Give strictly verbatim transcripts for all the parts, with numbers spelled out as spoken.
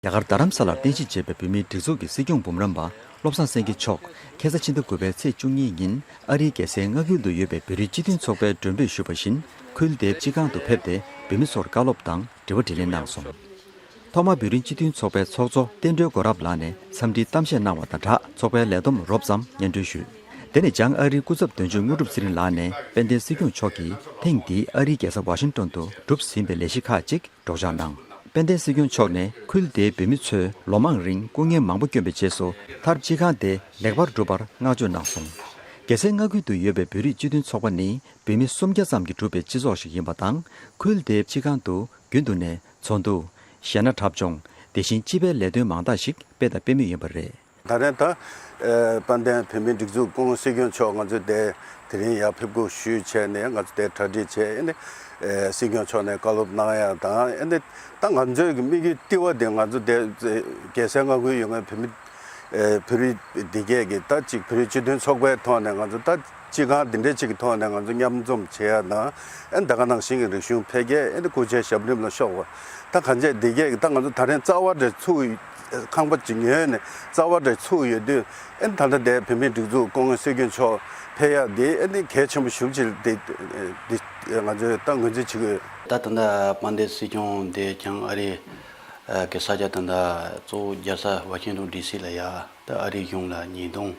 རྒྱ་གར་རྡ་རམ་ས་ལར་རྟེན་གཞི་བྱས་པའི་བོད་མིའི་སྒྲིག་འཛུགས་ཀྱི་སྲིད་སྐྱོང་འབུམ་རམས་པ་བློ་བཟང་སེང་གེ་མཆོག་ཁ་སང་ཕྱི་ཟླ་དགུ་པའི་ཚེས་བཅུ་གཉིས་ཉིན་ཨ་རིའི་རྒྱལ་སའི་མངའ་ཁུལ་དུ་ཡོད་པའི་བོད་རིགས་སྤྱི་མཐུན་ཚོགས་པའི་མགྲོན་འབོད་ཞུས་པ་བཞིན་ཁུལ་དེའི་སྤྱི་ཁང་དུ་ཕེབས་ཏེ་བོད་མི་ཚོར་བཀའ་སློབ་དང་དྲི་བ་དྲིས་ལན་གནང་སོང་། ཐོག་མར་བོད་རིགས་སྤྱི་མཐུན་ཚོགས་པའི་ཚོགས་གཙོ་བསྟན་སྒྲོལ་དགའ་རབ་ལགས་ནས་འཚམས་འདྲིའི་གཏམ་བཤད་གནང་བ་དང་སྦྲགས་ཚོགས་པའི་ལས་བསྡོམས་རོབ་ཙམ་སྙན་སྒྲོན་ཞུས། དེ་ནས་བྱང་ཨ་རིའི་སྐུ་ཚབ་དོན་གཅོད་དངོས་གྲུབ་ཚེ་རིང་ལགས་ནས་དཔལ་ལྡན་སྲིད་སྐྱོང་མཆོག་གིས་ཐེངས་འདིའི་ཨ་རིའི་རྒྱལ་ས་ཝ་ཤིང་ཏོན་དུ་གྲུབ་ཟིན་པའི་ལས་གཞི་ཁག་ཅིག་སྒྲོག་སྦྱང་གནང་། དཔལ་ལྡན་སྲིད་སྐྱོང་མཆོག་ནས་ཁུལ་དེའི་བོད་མི་ཚོས་ལོ་མང་རིང་སྐུ་ངལ་མང་པོ་བསྐྱོན་པའི་རྗེས་སུ་མཐར་སྤྱི་ཁང་དེ་ལེགས་པར་གྲུབ་པར་བསྔགས་བརྗོད་གནང་སོང་། རྒྱལ་སའི་མངའ་ཁུལ་དུ་ཡོད་པའི་བོད་རིགས་སྤྱི་མཐུན་ཚོགས་པ་ནི་བོད་མི་སུམ་བརྒྱ་ཙམ་གྱིས་གྲུབ་པའི་སྤྱི་ཚོགས་ཤིག་ཡིན་པ་དང་། ཁུལ་དེའི་སྤྱི་ཁང་དུ་རྒྱུན་དུ་ནས་ཚོགས་འདུ། གཞས་སྣ་འཁྲབ་སྦྱོང་། དེ་བཞིན་སྤྱི་པའི་ལས་དོན་མང་དག་ཞིག་སྤེལ་དང་སྤེལ་མུས་ཡིན་པ་རེད། ད་རེས་ད་ཨ་དཔལ་ལྡན་བོད་མིའི་སྒྲིག་འཛུགས་སྐུ་ངོ་སྲིད་སྐྱོང་མཆོག་ང་ཚོའི་དེ་དེ་རིང་ཡར་ཕེབས་སྒུག་ཞུས་བྱས་ནས་ང་ཚོ་དེ་གྲ་སྒྲིག་བྱས། ཨ་ནི་ཨ་སྲིད་སྐྱོང་མཆོག་ནས་བཀའ་སློབ་གནང་ཡ་དང་། ཨ་ནི་ད་ང་ཚོའི་གི་དམིགས་ཡུལ་ལྟེ་བ་དེ་ང་ཚོ་དེ་རྒྱལ་སའི་མངའ་ཁུལ་ཡོད་མཁན་བོད་མི་ཨ་བོད་རིགས་འདི་གས་ཀྱི་ད་ཅིག་བོད་རིགས་སྤྱི་མཐུན་ཚོགས་པའི་ཐོག་ནས་ང་ཚོ་ད་སྤྱི་ཁང་འདི་འདྲའི་ཅིག་གི་ཐོག་ནས་ང་ཚོ་མཉམ་འཛོམས་བྱེད་ཡ་དང་། ཨ་ནི་ད་ག་ནང་བཞིན་གྱི་རིག་གཞུང་འཕེལ་རྒྱས། ཨ་ནི་སྐུ་ཕྱྭའི་ཞབས་རིམ་ལ་ཤོག་པ། ད་གང་བྱས་འདི་གས་ཀྱི་ད་ང་ཚོ་ད་རིང་རྩ་བ་འདྲ་ཚུགས་ཁང་པ་ཅིག་ཉོས་ནས་རྩ་བ་འདྲ་ཚུགས་ཡོད་དུས། ཨ་ནི་ད་ལྟ་དེ་བོད་མིའི་སྒྲིག་འཛུགས་སྐུ་ངོ་སྲིད་སྐྱོང་མཆོག་ཕེབས་ཡ་འདི་ཨ་ནི་གལ་ཆེན་པོ་ཞེ་པོ་ཅིག་དེ་འདི་ང་ཚོས་ད་ངོས་འཛིན་བྱེད་ཀྱི་ཡོད། ད་ད་ལྟ་དཔལ་ལྡན་སྲིད་སྐྱོང་དེ་བྱང་ཨ་རི་གི་ས་ཆ་ད་ལྟ་གཙོ་བོ་རྒྱལ་ས་ཝ་ཤིང་ཏོན་ཌི་སི་ལ་ཡ་ད་ཨ་རིའི་གཞུང་ལ་ཉིས་སྟོང་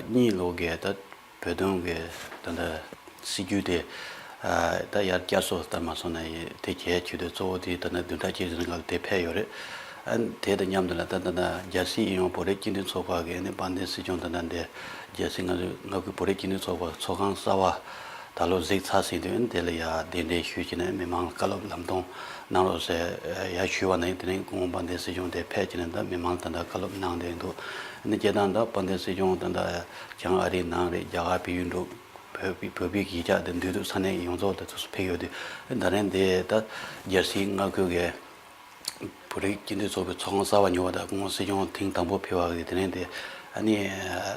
གཉིས་ལོ་གི་ད་བོད་དོན་གྱི་ད་ལྟ་སྲིད་ཇུས་དེ་ད་ཡར་བསྐྱར་གསོ་ལྟར་མ་སོང་ན་དེ་གལ་ཆེ་དུས་གཙོ་བོ་དེ་ད་ལྟ་བདུན་ཕྲག་གཅིག་རིང་ལ་དེ་ཕེབས་ཡོད་རེད། ཨ་དེ་དང་མཉམ་དུ་ལ་ད་ད་ལྟ་རྒྱལ་སྲིད་ཨིན་ཡོང་བོད་རིགས་སྤྱི་མཐུན་ཚོགས་པ་གི་ཨ་ནི་དཔལ་ལྡན་སྲིད་སྐྱོང་ད་ལྟ་འདི་རྒྱལ་སྲིད་མངའ་ཁུལ་མངའ་ཁུལ་བོད་རིགས་སྤྱི་མཐུན་ཚོགས་པ་ཚོགས་ཁང་གསར་པ་ད་ལོ་གཟིགས་ཚར་ཟིན་དུས་ཨ་ནི་དེ་ལ་ཡ་གདན་འདྲེན་ཞུས་བྱས་ནས་མི་མང་ལ་བཀའ་སློབ་ལམ་སྟོན་གནང་རོགས་ཟེར་ཡར་ཞུས་པ་ན། དེ་རིང་སྐུ་ངོ་དཔལ་ལྡན་སྲིད་སྐྱོང་དེ་ཕེབས་བྱས་ནས་ད་མི་མང་ལ་ད་ལྟ་བཀའ་སློབ་གནང་བསྡད་འདུག་ཨ་ནི་སྤྱིར་བཏང་ད་དཔལ་ལྡན་སྲིད་སྐྱོང་ད་ལྟ་བྱང་ཨ་རིའི་ནང་རེད། རྒྱ་གར་བལ་ཡུལ་འགྲོ། བོད་པའི་བོད་པའི་གཞིས་ཆགས་དེ་འདུས་སྡོད་ས་གནས་ཡོངས་རྫོགས་དེ་ཚོ་ཕེབས་ཡོད་དུས། ད་རིང་དེ་ད་རྒྱལ་སྲིད་མངའ་ཁུལ་གྱི་བོད་རིགས་སྤྱི་མཐུན་ཚོགས་པའི་ཚོགས་ཁང་གསར་པ་ཉོ་བ་དང་སྐུ་ངོ་སྲིད་སྐྱོང་ཐེངས་དང་པོ་ཕེབས་པ་གི་དེ་རིང་དེ་ཨ་ནི་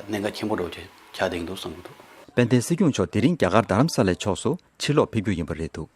གནད་འགག་ཆེན་པོ་འདྲ་བོ་ཅིག་ཆགས་བསྡད་འདུག་བསམ་གྱི་འདུག་དཔལ་ལྡན་སྲིད་སྐྱོང་མཆོག་དེ་རིང་རྒྱ་གར་རྡ་རམ་ས་ལའི་ཕྱོགས་སུ་ཕྱིར་ལོག་ཕེབས་རྒྱུ་ཡིན་པ་རེད་འདུག